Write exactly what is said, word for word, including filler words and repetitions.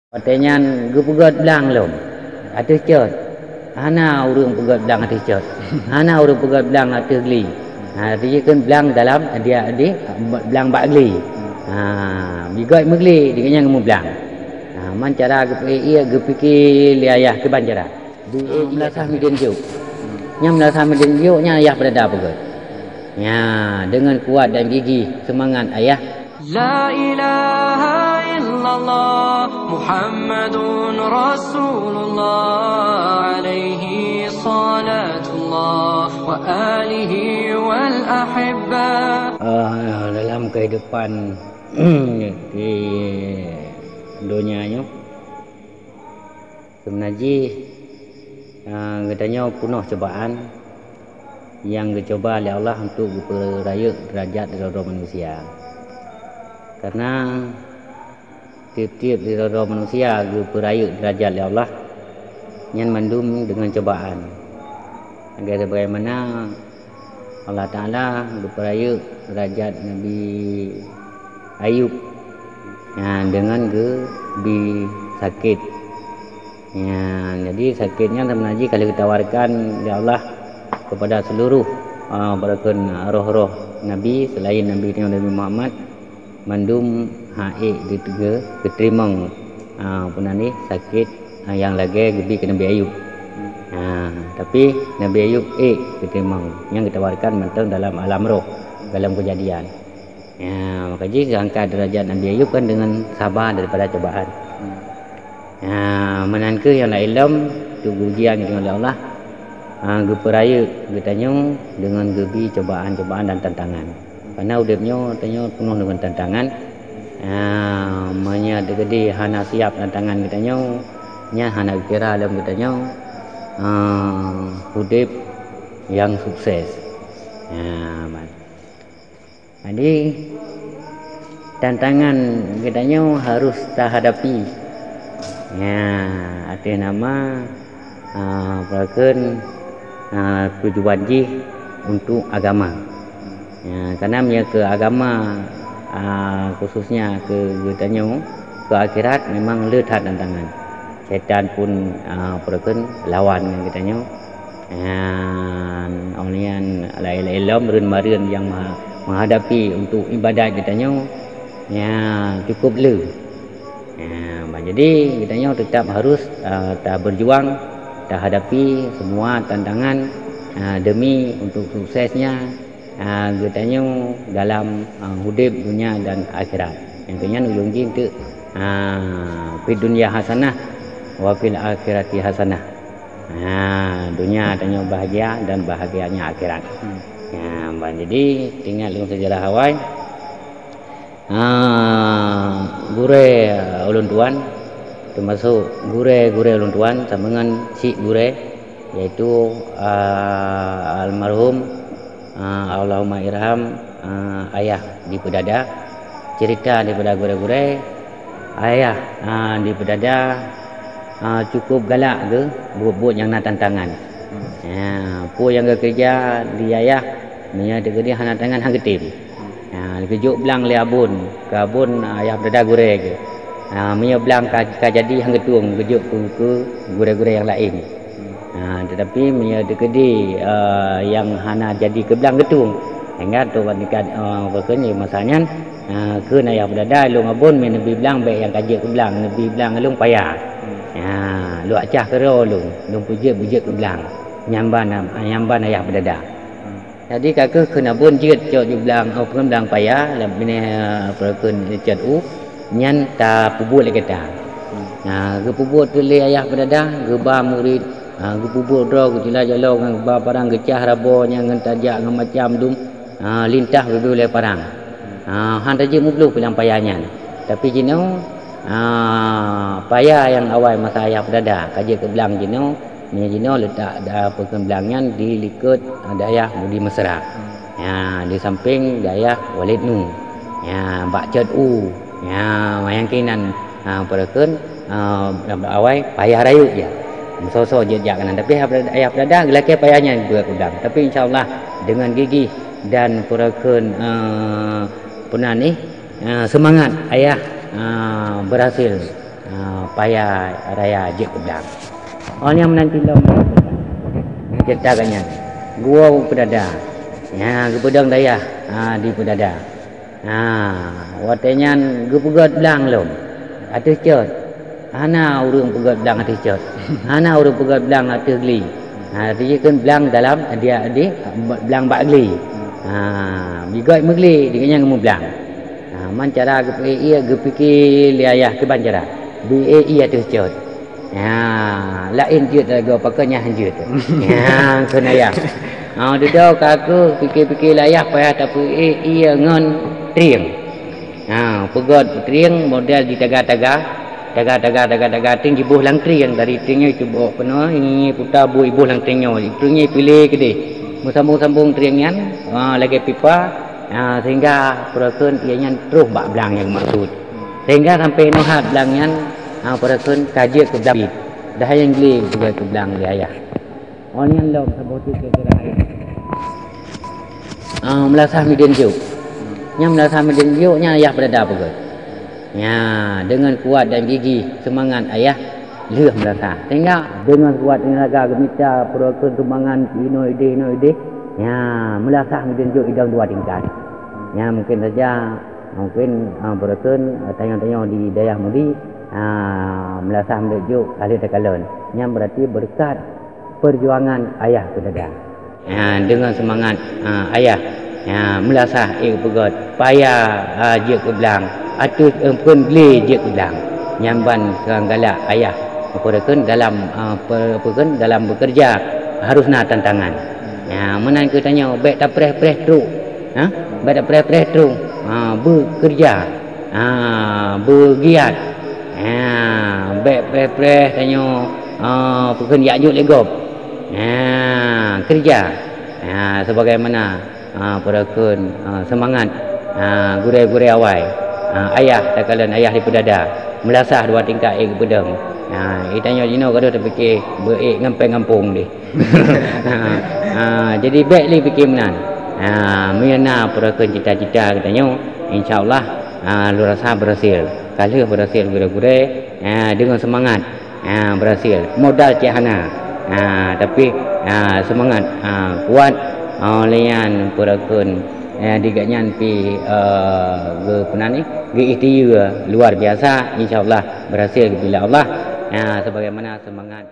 Watée nyan geupeugét blang lom ateueh cot. Hana ureuëng peugét blang ateueh cot. Hana ureuëng peugét blang ateueh gli. Ha, jikheun blang dalam di, di blang bak gli. Ha, bigét meugli, di nyan geumublang. Ha, man cara geupeuék-ék, geupike lé ayah kiban cara. Di, eh, meulasah midin jok. Nyang meulasah midin jok nyan ayah peudada peugét. Nya, dengan kuat dan gigih, semangat ayah. La ilaha illallah Muhammadun Rasulullah alaihi salatullah wa alihi wal ahibba. Ah, dalam kehidupan di dunia nyoe, sebenarnya jih, ah, geutanyoe peunoh cobaan nyang geucuba lé Allah untuk geupeurayeuk deurajat sidroe-droe manusia. Karena tieb-tieb sidroe-droe manusia geupeurayeuk deurajat lé Allah, nyan mandum deungon cobaan. Lagée sebagaimana Allah Taala geupeurayeuk deurajat Nabi Ayub, nyan deungon geubi sakét. Nyan, jadi sakét nyan sebenarnya jih ka lheueh getawarkan lé Allah kepada seluruh, ah, barakan roh-roh nabi selain Nabi Nabi Muhammad, mandum han ék geu-, geu-, geuteurimong, ah, peue nan jih, sakét, ah, nyang lagée geubi keu Nabi Ayub. Ah, tapi Nabi Ayub ék geuteurimong, nyang geutawarkan mantong dalam alam roh, dalam keujadian. Ya, maka jih geuangkat deurajat Nabi Ayub kan deungon saba daripada cobaan. Ya, meunan kheueh nyang laén lom, untuk geuujian geutanyoe lé Allah, ha, geupeurayeuk geutanyoe deungon geubi cobaan-cobaan dan tantangan. Karena udeb nyoe tanyoe peunoh deungon tantangan. Ha, meunyoe teukeudi hana siab tantangan geutanyoe, nyan hana geukira lom geutanyoe, ha, udeb nyang sukses. Ha, man. Jadi, tantangan geutanyoe harus tahadapi. Ya, ateueh nama, ah, peue kheun, ah, tujuan jih untuk agama. Ya, karena meunyoe keu agama, ah, khususnya keu geutanyoe, keu akhirat memang le that tantangan. Setan pun, ah, peue kheun, lawan ngon geutanyoe. Nyan, awak nyan laén-laén lom reuen-mareuen nyang meuha-, meuhadapi untuk ibadat geutanyoe, nyan cukup le. Nyan, bah, jadi geutanyoe tetap harus, ah, tabeujuang, tahadapi semua tantangan, ah, demi untuk suksesnya, ah, geutanyoe dalam, ah, udeb dunia dan akhirat. Nyang keu nyan ujong jih teuk, ah, fid dunya hasanah wa fil akhirati hasanah. Ha, dunia tanyoe bahagia dan bahagianya akhirat. Hmm. Ya, bah, jadi teuingat lôn seujarah awai. Ha, gurée ulôn tuan, teumasok gurée-gurée ulôn tuan, sama ngon cik gurée, yaitu, ah, almarhum, ah, Allahumma irham, ah, ayah di Peudada. Cerita daripada gurée-gurée, ayah, ah, di Peudada, ah, cukup galak geuh buet-buet nyang na tantangan. Hmm. Ya, peue nyang geukeureuja di ayah, meunyoe teukeudi hana tantangan, han geutem. Ha, geujok blang lé abon, keu abon ayah Peudada gurée geuh. Ha, meunyoe blang ka, ka jadi han geutueng, geujok keu, keu gurée-gurée nyang laén. Ha, teutapi meunyoe teukeudi, eh, nyang hana jadi keu blang geutueng, ingat tu ban ikat, eh, peue kheun masa nyan, eh, kheun ayah Peudada, lôn abon meunyoe neubi blang bék nyang ka jeuet keu blang, neubi blang lôn paya. Ha, lôn cah keudroe lôn, lôn peujeuet, beujeuet keu blang. Nyan ban, nyan ban ayah Peudada. Jadi ka kheueh kheun abon jeuet cok ju blang, oh, peue kheun blang paya, lam binéh, eh, peue kheun cot u, nyan tapeubuet lé gata. Nah, geupeubuet lé ayah Peudada, geuba murit, ah, geupeubuet droe, geucula jaloe ngon geuba parang, geucah rabo nyan ngon tajak ngon macam dum, ah, lintah geubri lé parang. Ah, han tajeuet meubloh peue nyang paya nyan. Tapi jinoe, ah, paya nyang awai masa ayah Peudada, ka jeuet keu blang jinoe, Meunyoe jinoe leutak da-, peue kheun blang nyan di likot, eh, dayah Budi Mesra. Hmm. Ya, di samping dayah Walid Nu. Ya, bak cot u. Ya, nyang keunan, ha, peue kheun, eh, awai payah rayeuk ya. Meusoe-soe jeuet jak keunan. Tapi ayah Peudada geulakée payah nyan buet udang. Tapi insya Allah dengan gigih dan peue kheun, eh, peue nan nih, eh, semangat ayah, eh, berhasil. Ha, paya raya jeuet keu blang. Oh, nyang meunan tilom. Nyang cerita ka nyan. Geuwoe u Peudada. Nya, geupeudong dayah, ha, di Peudada. Ha, watée nyan geupeugét blang lom ateueh cot. Hana ureuëng peugét blang ateueh cot. Hana ureuëng peugét blang ateueh gli. Ha, dijih kheun blang dalam, dia di blang bak gli. Ha, bigét meugli, di nyan geumublang. Ha, man cara geupeuék ié, geupike lé ayah kiban cara. Beuék ié ateueh cot. Ha, laén jeuet lagoe pakon nyang jeuet. Ha, kheun ayah. Ha, dudoe ka kheueh pike-pike lé ayah payah tapeuék ié ngon trieng. Ha, peugét trieng model di taga-taga. Taga-taga, taga-taga trieng jiboh lam trieng, dari trieng nyoe jiboh peunoh, ini puta boh iboh lam trieng nyoe. Trieng nyoe ipiléh keudeh. Meusambong-sambong trieng nyan, ha, lagée pipa, ha, sehingga peue kheun ié nyan troh bak blang nyang maksud. Sehingga sampai nohat blang nyan, ha, peue kheun ka jeuet keu blang. Dah nyang glé peugét keu blang lé ayah. Oh, nyan lom saboh teuk keu ayah. Ah, meulasah mideuen jok. Nyan meulasah mideuen jok, nyan ayah Peudada peugét. Nya, deungon kuat dan gigih seumangat ayah lheueh meulasah. Sehingga deungon kuat tenaga geumita peue kheun seumangat inoe ideh, inoe ideh. Nya, meulasah mideuen jok idong dua tingkat. Nya, mungkin saja, mungkin, ah, peue kheun, ah, tanyoe-tanyoe di dayah Mudi, ah, meulasah mideuen jok ka lheueh takalon. Nyan berarti beureukat perjuangan ayah Peudada. Ha, deungon seumangat, ha, ayah, ha, meulasah ék peugét, paya, ha, jeuet keu blang, ateueh, eh, peue kheun glé jeuet keu blang. Nyan ban seurang galak ayah, peue kheun dalam, ha, pe-, peue kheun dalam bekerja harus na tantangan. Ha, meunan keu tanyoe bék tapreh-preh trok. Ha, bék tapreh-preh trok. Ha, bekerja. Ha, beugiat. Ha, bék preh-preh tanyoe, ha, peue kheun jak jok lé gob. Ha, keureuja. Ha, sebagaimana, ha, peue kheun, ha, seumangat, ha, gurée-gurée awai. Ha, ayah, takalon ayah di Peudada. Meulasah dua tingkat ék geupeudong. Ha, i tanyoe jinoe ka deuh tapike beuék ngon péng gampông deh. Ha, ha, jadi bék lé pike meunan. Ha, meunyoe na peue kheun cita-cita geutanyoe, insya Allah, ha, lôn rasa berhasil. Ka lheueh berhasil gurée-gurée, ha, deungon seumangat, ha, berhasil. Modal cit hana. Ha, tapi, ha, seumangat, ha, kuat, ha, lé nyan peue kheun, ha, di gobnyan pih, eh, geu-, peue nan ni, geu-ikhtiar luar biasa, insya Allah berhasil bila Allah. Ha, sebagaimana seumangat